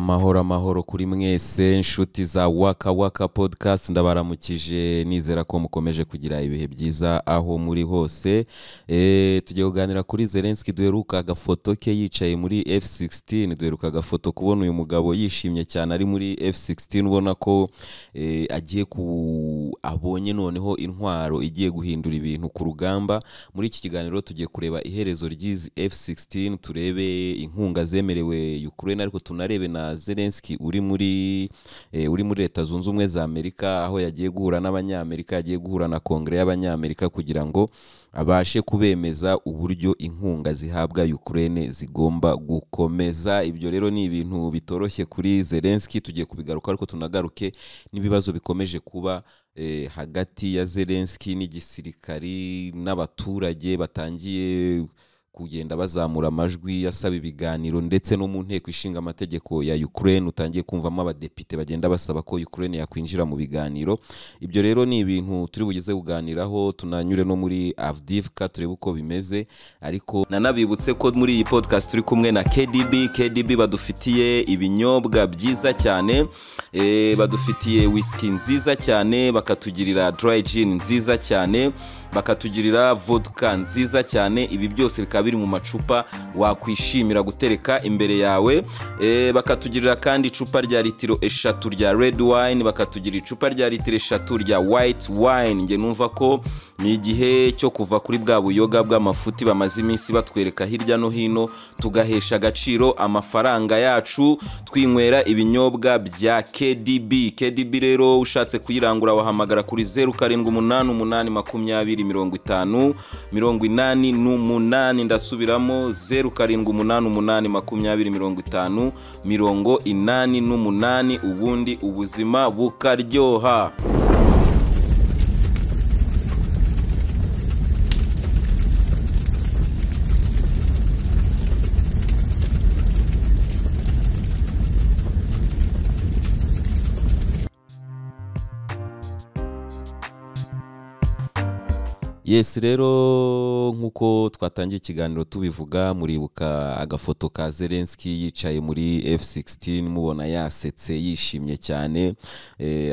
Amahoro amahoro kuri mwese nshuti za Waka Waka Podcast, ndabaramukije nizera ko mukomeje kugira ibihe byiza aho muri hose. Tugiye kuganira kuri Zelensky. Duheruka agafoto ke yicaye muri F16, duheruka agafoto kubona uyu mugabo yishimye cyane ari muri F16, ubona ko agiye ku abonye noneho intwaro igiye guhindura ibintu ku rugamba. Muri iki kiganiro tugiye kureba iherezo ry'izi F16, turebe inkunga zemerewe Ukraine, ariko tunarebe na Zelensky uri muri Leta Zunze Ubumwe za Amerika, aho yagiye guhura n'Abanyamerika, yagiye guhura na Kongere y'Abanyamerika kugira ngo abashe kubemeza uburyo inkunga zihabwa Ukraine zigomba gukomeza. Ibyo rero ni ibintu bitoroshye kuri Zelensky, tugiye kubigaruka, ariko tunagaruke n'ibibazo bikomeje kuba hagati ya Zelensky n'igisirikari n'abaturage batangiye kugenda bazamura amajwi asaba ibiganiro, ndetse no mu nteko ishinga amategeko ya Ukraine utangiye kumvamo abadepite bagenda basaba ko Ukraine yakwinjira mu biganiro. Ibyo rero ni ibintu turi bugeze kuganiraho, tunanyure no muri Avdiivka turebe uko bimeze. Ariko nanabibutse ko muri iyi podcast turi kumwe na KDB. KDB badufitiye ibinyobwa byiza cyane, badufitiye whisky nziza cyane, bakatugirira dry gin nziza cyane, bakatugirira vodka nziza cyane. Ibi byose bikaba biri mu macupa wakwishimira gutereka imbere yawe. Bakatugirira kandi icupa rya litiro 3 rya red wine, bakatugira icupa rya litiro 3 rya white wine. Nge numva ko ni igihe cyo kuva kuri bwa buyoga bw'amafuti bamaze iminsi batwereka hirya no hino, tugahesha agaciro amafaranga yacu twinywera ibinyobwa bya KDB. KDB rero ushatse kuyirangura wahamagara kuri 0788205088. Ndasubiramo: 0788205088, ubundi ubuzima bukaryoha. Yes, rero nk'uko twatangiye ikiganiro tubivuga, muribuka agafoto ka Zelensky yicaye muri F16, mubona yasetse yishimye cyane.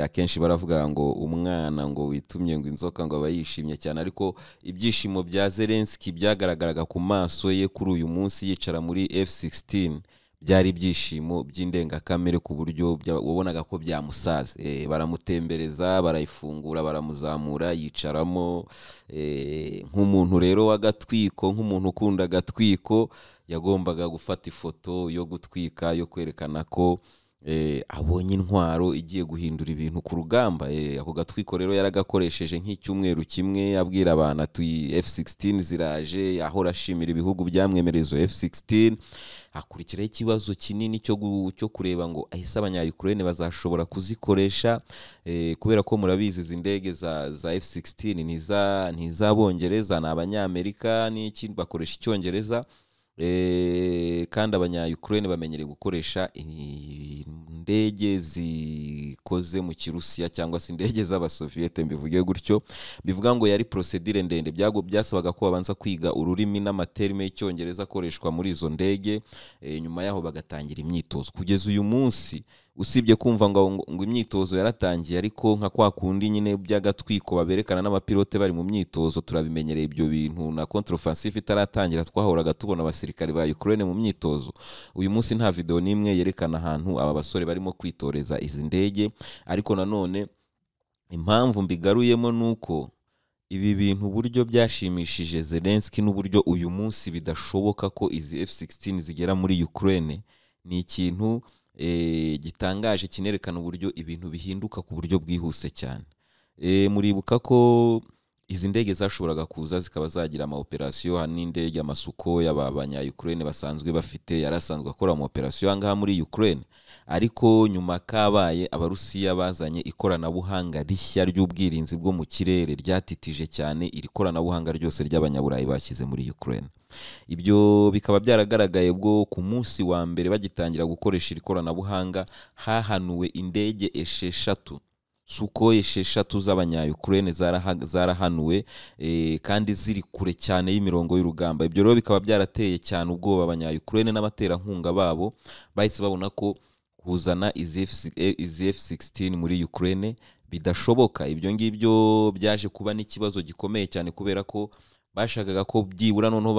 Akenshi baravuga ngo umwana ngo witumye ngo inzoka ngo aba yishimye cyane, ariko ibyishimo bya Zelensky byagaragaraga ku maso ye kuri uyu munsi yicara muri F16 byari ibyishimo by'indengakamere, ku buryo wabonaga ko byamusaze. Baramutembereza, barayifungura, baramuzamura, yicaramo. Nk'umuntu rero w'agatwiko, nk'umuntu ukunda agatwiko, yagombaga gufata ifoto yo gutwika, yo kwerekana ko abonye intwaro igiye guhindura ibintu ku rugamba. Ako gatwiko rero yaragakoresheje nk'icyumweru kimwe, abwira abantu ati F16 ziraje, ahora ashimira ibihugu byamwemereye izo F16. Hakurikiraho ikibazo kinini cyo kureba ngo ahise abanya-Ukraine bazashobora kuzikoresha, kubera ko murabizi izi ndege za F16 ni iz'Abongereza, ni Abanyamerika n'iki, bakoresha Icyongereza. Kandi abanya-Ukraine bamenyereye gukoresha indege zikoze mu Kirusiya cyangwa se indege z'Abasoviyete, mbivuge gutyo. Bivuga ngo yari procédure ndende, byasabaga ko babanza kwiga ururimi n'amaterme y'Icyongereza akoreshwa muri izo ndege, nyuma yaho bagatangira imyitozo. Kugeza uyu munsi, usibye kumva ngo imyitozo yaratangiye, ariko nka kwa kundi nyine by'agatwiko baberekana n'abapilote bari mu myitozo, turabimenyereye ibyo bintu. Na contre-offensive itaratangira twahoraga tubona abasirikare ba Ukraine mu myitozo. Uyu munsi nta video n'imwe yerekana ahantu aba basore barimo kwitoreza izi ndege. Ariko nanone impamvu mbigaruyemo nuko ibi bintu uburyo byashimishije Zelensky n'uburyo uyu munsi bidashoboka ko izi F16 zigera muri Ukraine ni ikintu gitangaje, kinerekana uburyo ibintu bihinduka ku buryo bwihuse cyane. Muribuka ko izi ndege zashoboraga kuza zikaba zagira ama operation hano, n'indege amasuko y'aba banya-Ukraine basanzwe bafite yarasanzwe akora ama operation aha ngaha muri Ukraine. Ariko nyuma kabaye, Abarusiya bazanye ikoranabuhanga rishya ry'ubwirinzi bwo mu kirere ryatitije cyane iri koranabuhanga ryose ry'Abanyaburayi bashyize muri Ukraine. Ibyo bikaba byaragaragaye bwo ku munsi wa mbere bagitangira gukoresha iri koranabuhanga hahanuwe indege 6, Sukhoi 6 z'abanya-Ukraine zarahanuwe, kandi ziri kure cyane y'imirongo y'urugamba. Ibyo rero bikaba byarateye cyane ubwoba abanya-Ukraine n'abaterankunga babo, bahise babona ko Kuzana izi F16 muri Ukraine bidashoboka. Ibyo ngibyo byaje kuba n'ikibazo gikomeye cyane, kubera ko bashakaga ko byibura noneho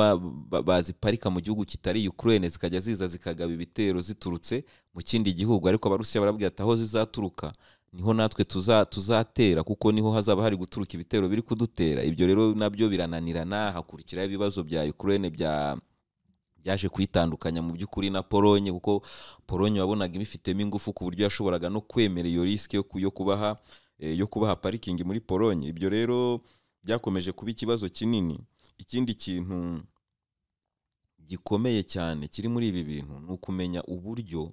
baziparika mu gihugu kitari Ukraine, zikajya ziza zikagaba ibitero ziturutse mu kindi gihugu. Ariko Abarusiya barabwira ati: "Aho zizaturuka niho natwe tuzatera, kuko niho hazaba hari guturuka ibitero biri kudutera." Ibyo rero nabyo birananirana. Hakurikiraho ibibazo bya Ukraine byaje kuyitandukanya mu by'ukuri na Polonye, kuko Polonye wabonaga ibifitemo ingufu ku buryo yashoboraga no kwemera iyo risque yo kubaha parikingi muri Polonye. Ibyo rero byakomeje kuba ikibazo kinini. Ikindi kintu gikomeye cyane kiri muri ibi bintu ni ukumenya uburyo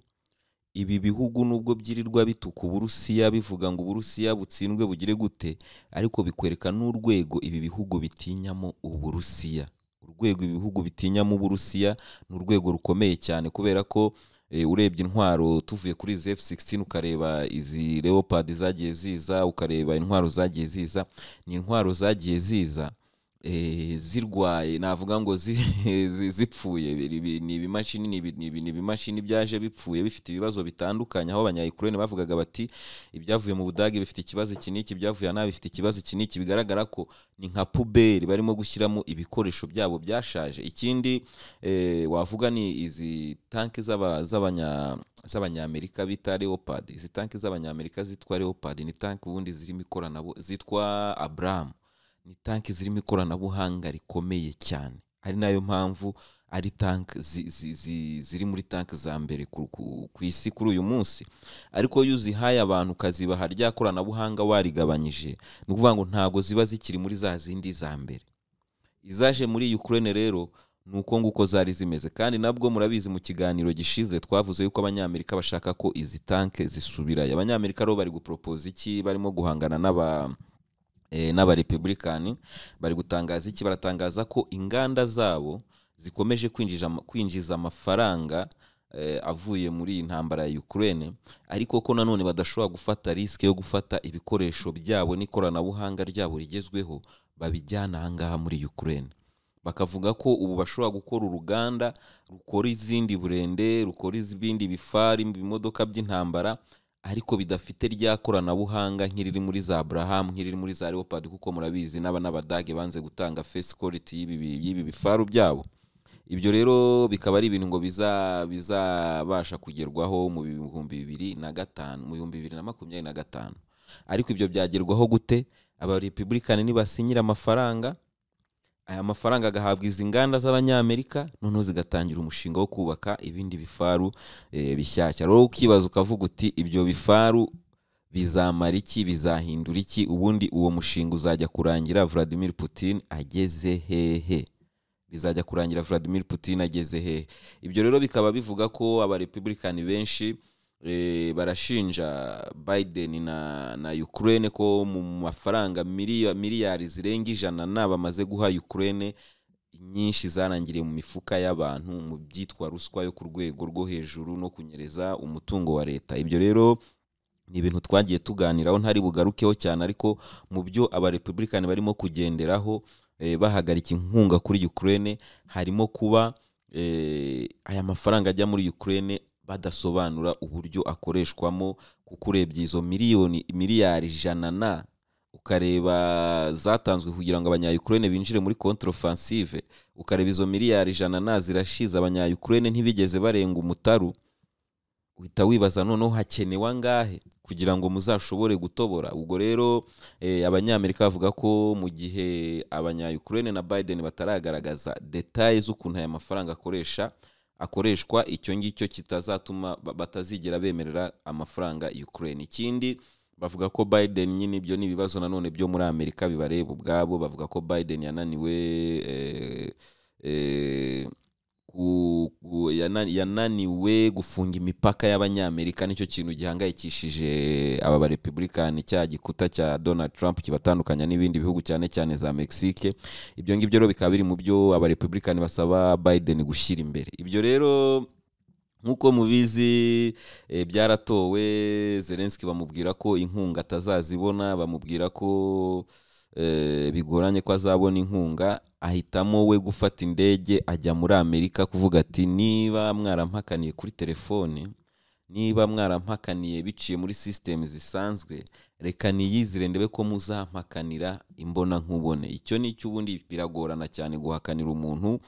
ibi bihugu, nubwo byirirwa bituka Uburusiya, bivuga ngo Uburusiya butsindwe, bugire gute, ariko bikwereka n'urwego ibi bihugu bitinyamo Uburusiya. Urwego ibi bihugu bitinyamo Uburusiya ni urwego rukomeye cyane, kubera ko urebye intwaro, tuvuye kuri izi F16, ukareba izi Leopard zagiye ziza, ukareba intwaro zagiye ziza, ni intwaro zagiye ziza zirwaye, navuga ngo zipfuye. Ni ibimashini, ni ibimashini byaje bipfuye, bifite ibibazo bitandukanye, aho Abanya-Ukraine bavugaga bati: "Ibyavuye mu Budage bifite ikibazo iki n'iki, ibyavuye aha bifite ikibazo iki n'iki." Bigaragara ko ni nka poubelle barimo gushyiramo ibikoresho byabo byashaje. Ikindi wavuga ni izi tanki z'Abanyamerika bita Leopard. Izi tanki z'Abanyamerika zitwa Leopard ni tanki ubundi zirimo ikoranabuhanga, zitwa Abrams, ni tanki zirimo ikoranabuhanga rikomeye cyane, ari nayo mpamvu ari tanki ziri muri tanki za mbere ku isi kuri uyu munsi. Ariko iyo uzihaye abantu, ukazibaha rya koranabuhanga warigabanyije, ni ukuvuga ngo ntabwo ziba zikiri muri za zindi za mbere. Izaje muri Ukraine rero ni uko nguko zari zimeze. Kandi nabwo murabizi, mu kiganiro gishize twavuze yuko Abanyamerika bashaka ko izi tanke zisubirayo. Abanyamerika rero bari guporopoza iki? Barimo guhangana n'Abarepublikani. Bari gutangaza iki? Baratangaza ko inganda zabo zikomeje kwinjiza amafaranga avuye muri iyi ntambara ya Ukraine, ariko ko nanone badashobora gufata risque yo gufata ibikoresho byabo n'ikoranabuhanga ryabo rigezweho babijyana ahangaha muri Ukraine. Bakavuga ko ubu bashobora gukora uruganda rukora izindi burende, rukora ibindi bifari, ibimodoka by'intambara, ariko bidafite rya koranabuhanga nk'iriri muri za Abrams, nk'iriri muri za Leopard, kuko murabizi n'Abadage banze gutanga first quality y'ibi bifaru byabo. Ibyo rero bikaba ari ibintu ngo bizabasha kugerwaho mu 2005, mu 2025. Ariko ibyo byagerwaho gute? Abarepublikani nibasinyira amafaranga, aya mafaranga agahabwa izi nganda z'Abanyamerika, noneho zigatangira umushinga wo kubaka ibindi bifaru bishyashya. Rero ukibaza ukavuga uti: "Ibyo bifaru bizamara iki? Bizahindura iki? Ubundi uwo mushinga uzajya kurangira Vladimir Putin ageze hehe? Bizajya kurangira Vladimir Putin ageze hehe?" Ibyo rero bikaba bivuga ko Abarepublikani benshi barashinja Biden na Ukraine ko mu mafaranga miliyari zirenga 100 na bamaze guha Ukraine, nyinshi zarangiriye mu mifuka y'abantu, mu byitwa ruswa yo ku rwego rwo hejuru no kunyereza umutungo wa leta. Ibyo rero ni ibintu twagiye tuganiraho, ntari bugarukeho cyane, ariko mu byo Abarepublikani barimo kugenderaho bahagarika inkunga kuri Ukraine harimo kuba aya mafaranga ajya muri Ukraine badasobanura uburyo akoreshwamo, kuko urebye izo miliyari 100 na, ukareba zatanzwe kugira ngo Abanya-Ukraine binjire muri contre-offensive, ukareba izo miliyari 100 na zirashize, Abanya-Ukraine ntibigeze barenga umutaru, uhita wibaza noneho hakenewe angahe kugira ngo muzashobore gutobora. Ubwo rero Abanyamerika bavuga ko mu gihe Abanya-Ukraine na Biden bataragaragaza détails z'ukuntu aya mafaranga akoreshwa, icyo ngicyo kitazatuma batazigera bemerera amafaranga Ukraine. Ikindi bavuga ko Biden nyine, ibyo ni ibibazo nanone byo muri Amerika bibareba ubwabo, bavuga ko Biden yananiwe yananiwe gufunga imipaka y'Abanyamerika. Nicyo kintu gihangayikishije aba Barepublikani, cya gikuta cya Donald Trump kibatandukanya n'ibindi bihugu, cyane cyane za Mexique. Ibyo ngibyo rero bikaba biri mu byo Abarepublikani basaba Biden gushyira imbere. Ibyo rero nk'uko mubizi, byaratowe. Zelensky bamubwira ko inkunga atazazibona, bamubwira ko bigoranye ko azabona inkunga. Ahitamo we gufata indege ajya muri Amerika kuvuga ati: "Niba mwarampakaniye kuri telefone, Niba mwarampakaniye biciye muri system zisanzwe, reka niyizire ndebe ko muzampakanira imbona nkubone. Icyo ni cyo. Ubundi biragorana cyane guhakanira umuntu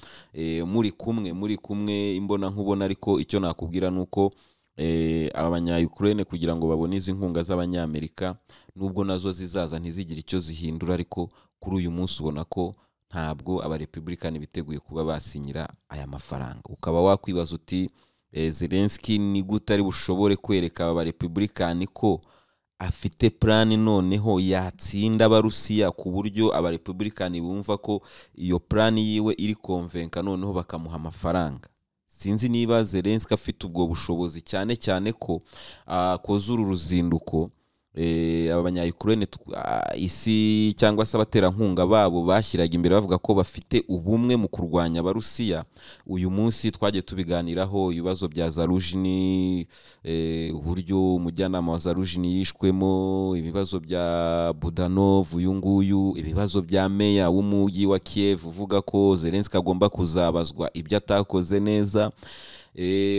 muri kumwe imbona nkubone, ariko icyo nakubwira ni uko abanya Ukraine kugira ngo babone izi nkunga z'Abanyamerika, nubwo nazo zizaza ntizigire icyo zihindura, ariko kuri uyu munsi ubona ko ntabwo Abarepublikani biteguye kuba basinyira aya mafaranga. Ukaba wakwibaza uti Zelensky ni gute ari bushobore kwereka aba Barepublikani ko afite plan noneho yatsinda Abarusiya, ku buryo Abarepublikani bumva ko iyo plan yiwe iri convaincant, noneho bakamuha amafaranga? Sinzi niba Zelensky afite ubwo bushobozi, cyane cyane ko akoze uru ruzinduko aba banya-Ukraine isi cyangwa se abaterankunga babo bashyiraga imbere bavuga ko bafite ubumwe mu kurwanya Abarusiya. Uyu munsi twagiye tubiganiraho, ibibazo bya Zaluzhny, uburyo umujyanama wa Zaluzhny yishwemo, ibibazo bya Budanov uyu nguyu, ibibazo bya meya w'umujyi wa Kiev uvuga ko Zelensky agomba kuzabazwa ibyo atakoze neza.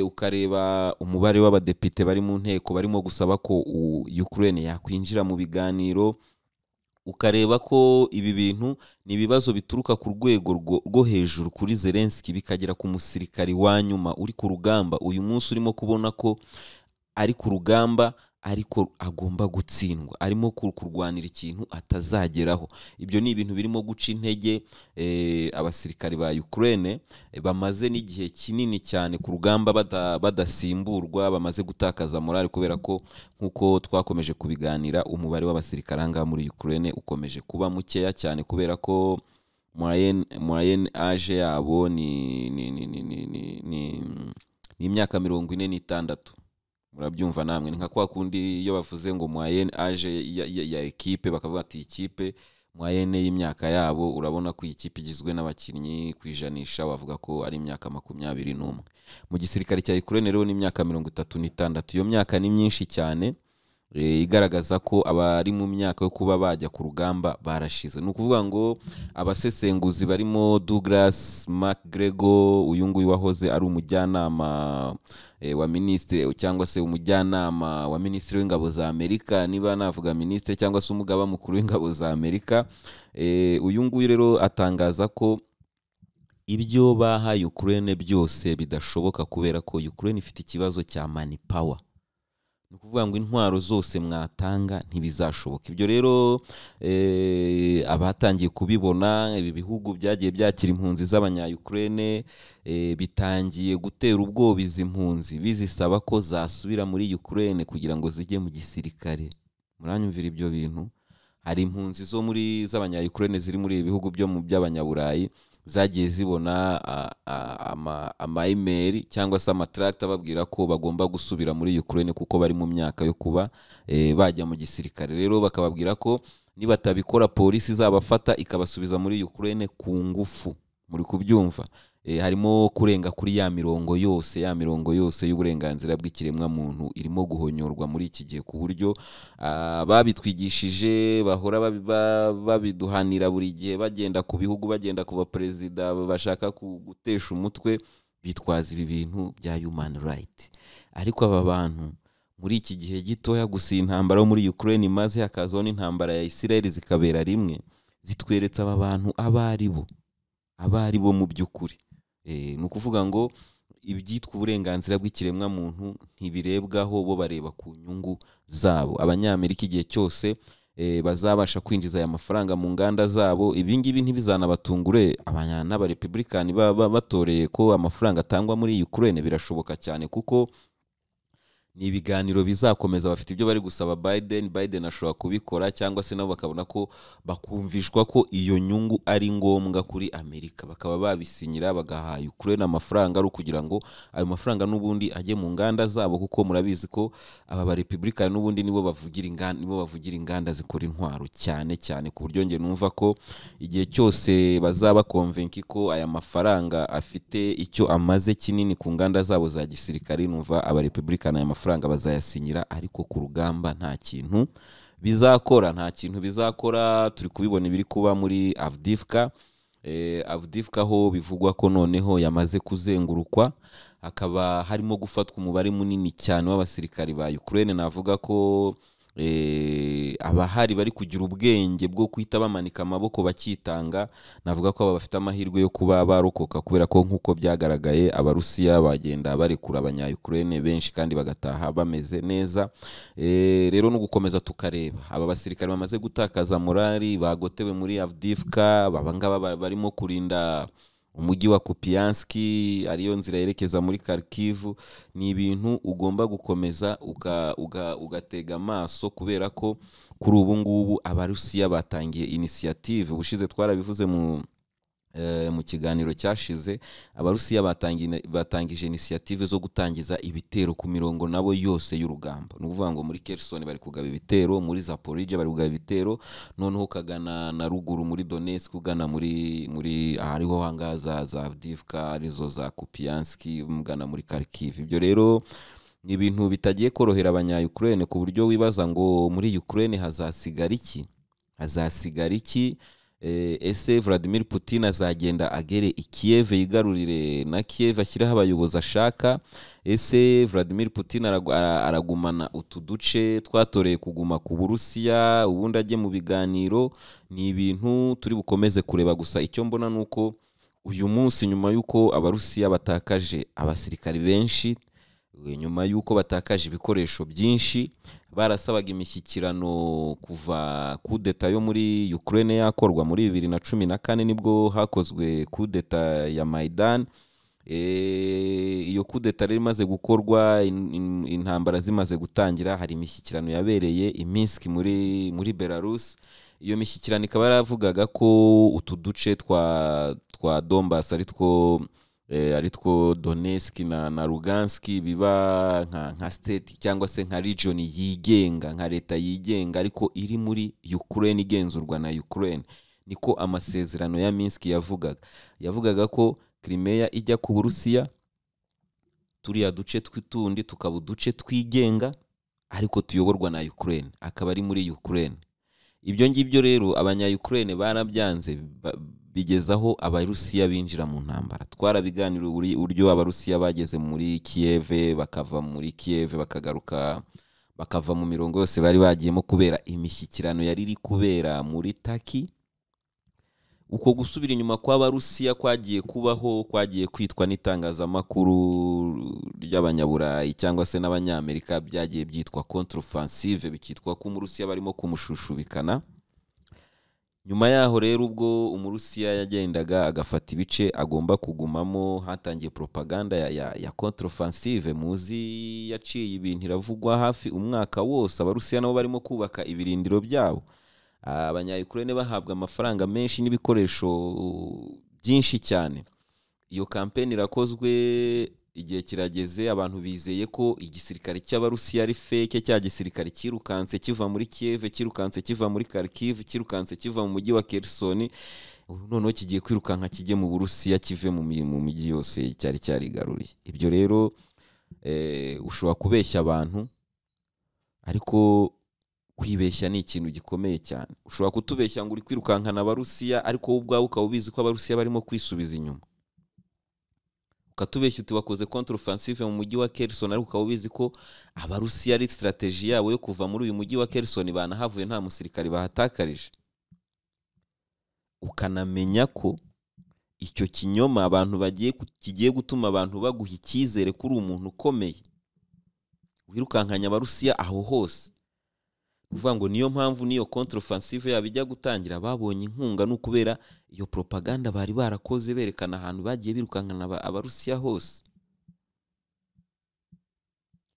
Ukareba umubare w'abadepite bari mu nteko barimo gusaba ko Ukraine yakwinjira mu biganiro, ukareba ko ibi bintu ni ibibazo bituruka ku rwego rwo hejuru kuri Zelensky bikagera ku musirikari wa nyuma uri ku rugamba. Uyu munsi urimo kubona ko ari ku rugamba ariko agomba gutsindwa, arimo kurwanira ikintu atazageraho. Ibyo ni ibintu birimo guca intege abasirikari ba Ukraine bamaze n'igihe kinini cyane ku rugamba badasimburwa, bamaze gutakaza morale, kubera ko nk'uko twakomeje kubiganira, umubare w'abasirikari aha ngaha muri Ukraine ukomeje kuba mukeya cyane, kubera ko moyenne âge yabo ni imyaka 46. Murabyumva namwe, ni nka kwa kundi iyo bavuze ngo moyenne âge ya ekipe, bakavuga ati ikipe moyenne y'imyaka yabo, urabona ko iyi kipe igizwe n'abakinnyi ku ijanisha wavuga ko ari imyaka 21. Mu gisirikare cya Ukraine rero ni imyaka 36. Iyo myaka ni myinshi cyane, igaragaza ko abari mu myaka yo kuba bajya ku rugamba barashize. Ni ukuvuga ngo abasesenguzi barimo Douglas McGregor, uyu nguyu wahoze ari umujyanama wa minisitiri cyangwa se umujyanama wa minisitiri w'ingabo za Amerika, niba navuga minisitiri cyangwa se umugaba mukuru w'ingabo za Amerika, uyu nguyu rero atangaza ko ibyo baha Ukraine byose bidashoboka, kubera ko Ukraine ifite ikibazo cya manpower. Ni ukuvuga ngo intwaro zose mwatanga ntibizashoboka. Ibyo rero abatangiye kubibona, ibi bihugu byagiye byakira impunzi z'Abanya-Ukraine bitangiye gutera ubwoba izi mpunzi, bizisaba ko zasubira muri Ukraine kugira ngo zijye mu gisirikare. Muranyumvira ibyo bintu? Hari impunzi zo muri z'Abanya-Ukraine ziri muri ibi bihugu byo mu by'Abanyaburayi zagiye zibona ama email cyangwa se amatracts ababwira ko bagomba gusubira muri Ukraine kuko bari mu myaka yo kuba bajya mu gisirikare. Rero bakababwira ko nibatabikora polisi izabafata ikabasubiza muri Ukraine ku ngufu. Muri kubyumva? Harimo kurenga kuri ya mirongo yose, ya mirongo yose y'uburenganzira bw'ikiremwamuntu irimo guhonyorwa muri iki gihe, ku buryo babitwigishije bahora babiduhanira buri gihe, bagenda ku bihugu, bagenda ku baperezida bashaka gutesha umutwe bitwaza ibi bintu bya human right. Ariko aba bantu muri iki gihe gitoya gusa iyi intambara yo muri Ukraine imaze, hakazaho n'intambara ya Israel, zikabera rimwe, zitweretse aba bantu abo ari bo, abo ari bo mu by'ukuri. Ni ukuvuga ngo ibyitwa uburenganzira bw'ikiremwamuntu ntibirebwaho, bo bareba ku nyungu zabo. Abanyamerika igihe cyose bazabasha kwinjiza aya mafaranga mu nganda zabo, ibi ngibi ntibizanabatungure n'Abarepublikani batoreye ko amafaranga atangwa muri Ukraine. Birashoboka cyane kuko ni ibiganiro bizakomeza, bafite ibyo bari gusaba Biden. Biden ashobora kubikora, cyangwa se nabo bakabona ko bakumvishwa ko iyo nyungu ari ngombwa kuri Amerika, bakaba babisinyira bagaha Ukraine amafaranga, ari ukugira ngo ayo mafaranga n'ubundi ajye mu nganda zabo, kuko murabizi ko aba Barepublikani n'ubundi nibo bavugira inganda zikora intwaro cyane cyane, ku buryo njye numva ko igihe cyose bazaba convaincu ko aya mafaranga afite icyo amaze kinini ku nganda zabo za gisirikare, numva Abarepublikani aya mafaranga bazayasinyira. Ariko ku rugamba nta kintu bizakora, nta kintu bizakora. Turi kubibona ibiri kuba muri Avdiivka. Avdiivka ho bivugwa ko noneho yamaze kuzengurukwa. Hakaba harimo gufatwa umubare munini cyane w'abasirikari ba Ukraine. Navuga ko abahari bari kugira ubwenge bwo guhita bamanika amaboko bakitanga. Navuga ko aba bafite amahirwe yo kuba barokoka, kubera ko nk'uko byagaragaye Abarusiya bagenda barekura Abanya-Ukraine benshi kandi bagataha bameze neza. Rero no gukomeza tukareba aba basirikare bamaze gutakaza morali, bagotewe muri Avdiivka, aba ngaba barimo kurinda umujyi wa Kupiansk, ariyo nzira yerekeza muri Kharkiv. Ni ibintu ugomba gukomeza ugatega amaso, kubera ko kuri ubu ngubu Abarusiya batangiye initiative. Ubushize twarabivuze mu kiganiro cyashize, Abarusiya batangije initiative zo gutangiza ibitero ku mirongo nabo yose y'urugamba. Ni ukuvuga ngo muri Kherson bari kugaba ibitero, muri Zaporizhia bari kugaba ibitero, noneho ukagana na ruguru muri Donetsk, ugana muri ahariho hangaha za Avdiivka, arizo za Kupiansk, mugana muri Kharkiv. Ibyo rero ni ibintu bitagiye korohera Abanya-Ukraine, ku buryo wibaza ngo muri Ukraine hazasigara iki? Hazasigara iki? Ese Vladimir Putin azagenda agere i Kiev, yigarurire na Kiev, ashyireho abayobozi ashaka? Ese Vladimir Putin aragumana utu duce twatoreye kuguma ku Burusiya, ubundi ajye mu biganiro? Ni ibintu turi bukomeze kureba. Gusa icyo mbona ni uko uyu munsi, nyuma y'uko Abarusiya batakaje abasirikari benshi, nyuma y'uko batakaje ibikoresho byinshi, barasabaga imishyikirano kuva kudeta yo muri Ukraine yakorwa muri 2014, nibwo hakozwe kudeta ya Maidan. Iyo kudeta rero imaze gukorwa, intambara zimaze gutangira, hari imishyikirano yabereye i Minsk muri Belarus. Iyo mishyikirano ikaba yaravugaga ko utu duce twa Donbass, aritwo Donetsk na Lugansk, biba nka state cyangwa se nka region yigenga, nka leta yigenga, ariko iri muri Ukraine, igenzurwa na Ukraine. Niko amasezerano ya Minsk yavugaga. Yavugaga ko Crimea ijya ku Burusiya, turiya duce tw'utundi tukaba uduce twigenga ariko tuyoborwa na Ukraine, akaba ari muri Ukraine. Ibyo ngibyo rero Abanya-Ukraine barabyanze, bigezaho Abarusiya binjira mu ntambara. Twarabiganira uburyo Abarusiya bageze muri Kiev, bakava muri Kiev bakagaruka, bakava mu mirongo yose bari bagiyemo kubera imishyikirano yari iri kubera muri Turkey. Uko gusubira inyuma kw'Abarusiya kwagiye kubaho, kwagiye kwitwa n'itangazamakuru ry'Abanyaburayi cyangwa se n'Abanyamerika, byagiye byitwa contre-offensive, bikitwa ko Umurusiya barimo kumushushubikana. Nyuma yaho rero, ubwo Umurusiya yagendaga agafata ibice agomba kugumamo, hatangiye propaganda ya contre-offensive muzi yaciye ibintu, iravugwa hafi umwaka wose. Abarusiya nabo barimo kubaka ibirindiro byabo, Abanya-Ukraine bahabwa amafaranga menshi n'ibikoresho byinshi cyane. Iyo kampeni irakozwe, igihe kirageze, abantu bizeye ko igisirikare cy'Abarusiya ari fake, cya gisirikare cyirukanse kiva muri Kiev, cyirukanse kiva muri Kharkiv, cyirukanse kiva mu mujyi wa Kherson, ubu noneho kigiye kwirukanka kijye mu Burusiya, kive mu mijyi yose cyari cyarigaruriye. Ibyo rero ushobora kubeshya abantu, ariko kwibeshya ni ikintu gikomeye cyane. Ushobora kutubeshya ngo uri kwirukankana Abarusiya, ariko wowe ubwawe ukaba ubizi ko Abarusiya barimo kwisubiza inyuma. Ukatubeshya uti wakoze contre-offensive mu mujyi wa Kherson, ariko ukaba ubizi ko Abarusiya ari strategy yabo yo kuva muri uyu mujyi wa Kherson, banahavuye nta musirikari bahatakarije. Ukanamenya ko icyo kinyoma abantu bagiye kigiye gutuma abantu baguha icyizere kuri umuntu ukomeye wirukankanya Abarusiya aho hose. Kuvuga ngo niyo mpamvu niyo contre-offensive yabo ijya gutangira babonye inkunga, ni ukubera iyo propaganda bari barakoze berekana ahantu bagiye birukankana Abarusiya hose.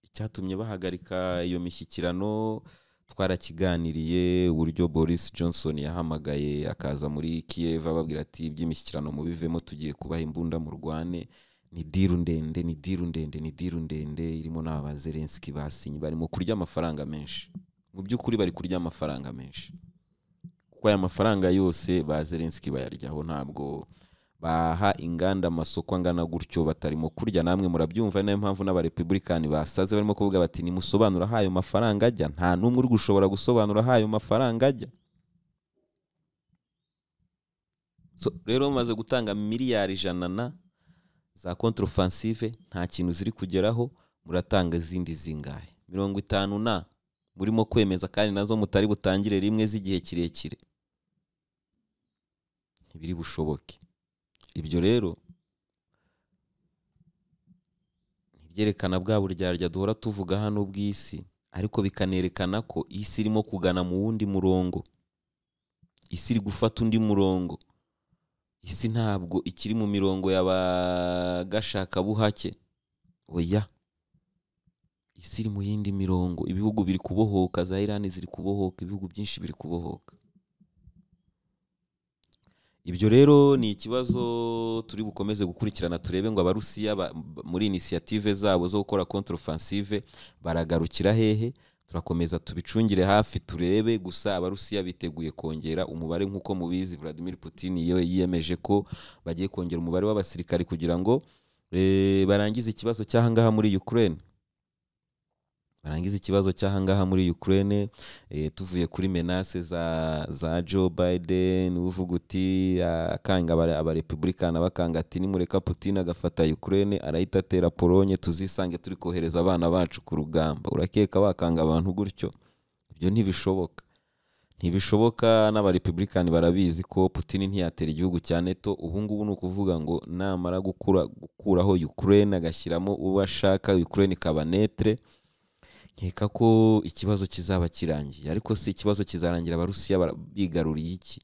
Icyatumye bahagarika iyo mishyikirano twarakiganiriye, uburyo Boris Johnson yahamagaye akaza muri Kiev ababwira ati iby'imishyikirano mubivemo, tugiye kubaha imbunda murwane. Ni deal ndende, ni deal ndende, ni deal ndende irimo n'aba ba Zelensky basinye, barimo kurya amafaranga menshi. Mu by'ukuri bari kurya amafaranga menshi, kuko aya mafaranga yose ba Zelensky bayaryaho. Ntabwo baha inganda amasoko angana gutyo batarimo kurya, namwe murabyumva. Niyo mpamvu n'Abarepublikani basaze barimo kuvuga bati nimusobanura aho ayo mafaranga ajya. Nta n'umwe uri gushobora gusobanura aho ayo mafaranga ajya. So, rero bamaze gutanga miliyari ijana na Za contre-offensive nta kintu ziri kugeraho. Muratanga izindi zingahe? 50 na murimo kwemeza, kandi nazo mutari butangire rimwe z'igihe kirekire, ntibiri bushoboke. Ibyo rero ntibyerekana bwa buryarya duhora tuvuga hano bw'isi, ariko bikanerekana ko isi irimo kugana mu wundi murongo, isi iri gufata undi murongo. Isi ntabwo ikiri mu mirongo y'abagashakabuhake, oya, isi iri mu yindi mirongo. Ibihugu biri kubohoka, za Irani ziri kubohoka, ibihugu byinshi biri kubohoka. Ibyo rero ni ikibazo turi bukomeze gukurikirana, turebe ngo Abarusiya muri initiative zabo zo gukora contre-offensive baragarukira hehe. Turakomeza tubicungire hafi turebe. Gusa Abarusiya biteguye kongera umubare, nk'uko mubizi Vladimir Putin iyo yiyemeje ko bagiye kongera umubare w'abasirikari kugira ngo barangize ikibazo cy'ahangaha muri Ukraine. Barangize ikibazo cy'ahangaha muri Ukraine. Tuvuye kuri menace za Joe Biden uvuga uti akanga abarepublikana bakanga ati nimureka Putin agafata Ukraine arahita atera Pologne, tuzisange turi kohereza abana bacu ku rugamba. Urakeka wakanga abantu gutyo? Ibyo ntibishoboka, ntibishoboka. N'abarepublikani barabizi ko Putin ntiyatera igihugu cya NATO. Ubu ngubu ni ukuvuga ngo namara gukuraho Ukraine agashyiramo uwo ashaka, Ukraine ikaba netre, nkeka ko ikibazo kizaba kirangiye. Ariko si ikibazo kizarangira Abarusiya bigaruriye iki?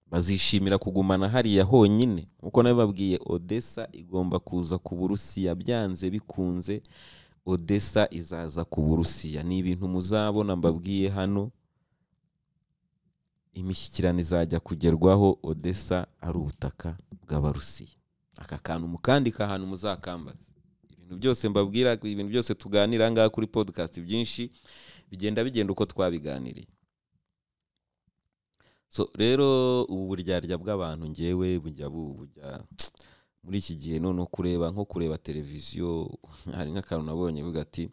Bazishimira kugumana hariya honyine? Nkuko nabibabwiye, Odessa igomba kuza ku Burusiya byanze bikunze. Odessa izaza ku Burusiya, ni ibintu muzabona mbabwiye hano. Imishyikirano izajya kugerwaho Odessa ari ubutaka bw'Abarusiya. Aka kantu mukandika ahantu muzakambaza. Ibintu byose mbabwira, ibintu byose tuganira ngaha kuri podcast, byinshi bigenda uko twabiganiriye. So rero ubu buryarya bw'abantu ngewe bujya muri iki gihe none kureba nko kureba televiziyo, hari nk'akantu nabonye buga ati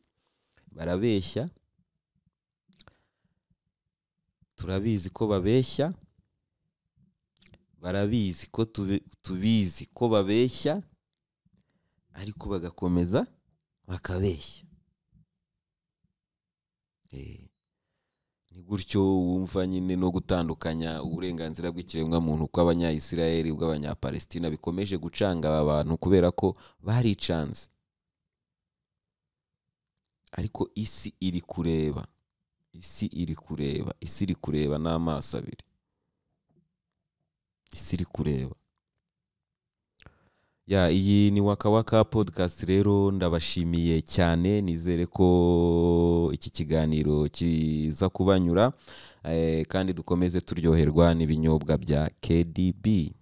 barabeshya, turabizi ko babeshya, barabizi ko tubizi ko babeshya, ariko bagakomeza bakabeshya. Ni gutyo wumva nyine no gutandukanya uburenganzira bw'ikiremwamuntu kw'Abanya-Israel bw'Abanya-Palestina bikomeje gucanga aba bantu kubera ko baricanze. Ariko isi iri kureba, isi iri kureba, isi iri kureba n'amaso abiri, isi iri kureba. Ya, iyi ni Waka Waka Podcast rero, ndabashimiye cyane, nizere ko iki kiganiro kiza kubanyura, kandi dukomeze turyoherwa n'ibinyobwa bya KDB.